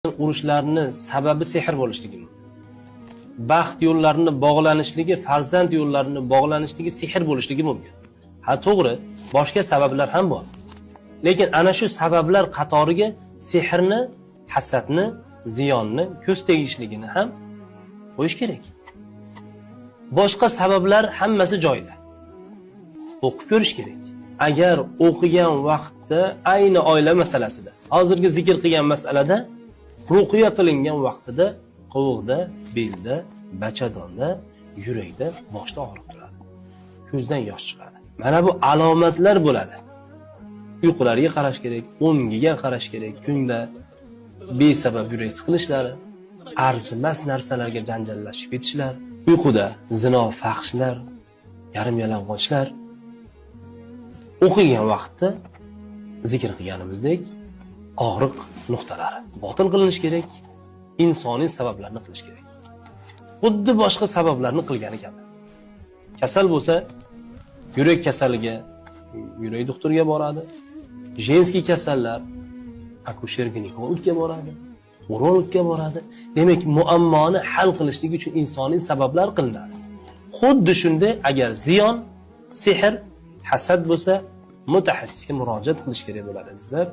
Urushlarni sababi sehr bo'lishligi mumkin. Baxt yo'llarini bog'lanishligi, farzand yo'llarini bog'lanishligi sehr bo'lishligi mumkin. Ha, to'g'ri, boshqa sabablar ham bor. Lekin ana shu sabablar qatoriga sehrni, hasadni, ziyonni, ko'z tegishligini ham qo'yish kerak. Boshqa sabablar hammasi joyida. O'qib ko'rish kerak. Agar o'qigan vaqtda ayni oila masalasida, hozirgi zikr qilgan masalada ruqya qilingan vaqtida qovoqda, belda, bachadonda, yurakda, boshda og'riq turadi. Ko'zdan yosh chiqadi. Mana bu alomatlar bo'ladi. Uyqularga qarash kerak, o'ngiga qarash kerak, kunda besabab yurak siqilishlari, arzimas narsalarga janjallashib ketishlar, uyquda zino, fahshlar, yarim yalang'ochlar, o'qigan vaqtda zikr qilganimizdek og'riq nuqtalari botil qilinishi kerak, insoniy sabablarni qilish kerak. Xuddi boshqa sabablarni qilgani kabi. Kasal bo'lsa, yurak kasaliga yurak doktoriga boradi. Женский kasallar akusher ginekologga boradi, urologga boradi. Demak, muammoni hal qilishlik uchun insoniy sabablar qilinadi. Xuddi shunday agar ziyon, sehr, hasad bo'lsa, mutaxassisga murojaat qilish kerak bo'ladi, azizlar.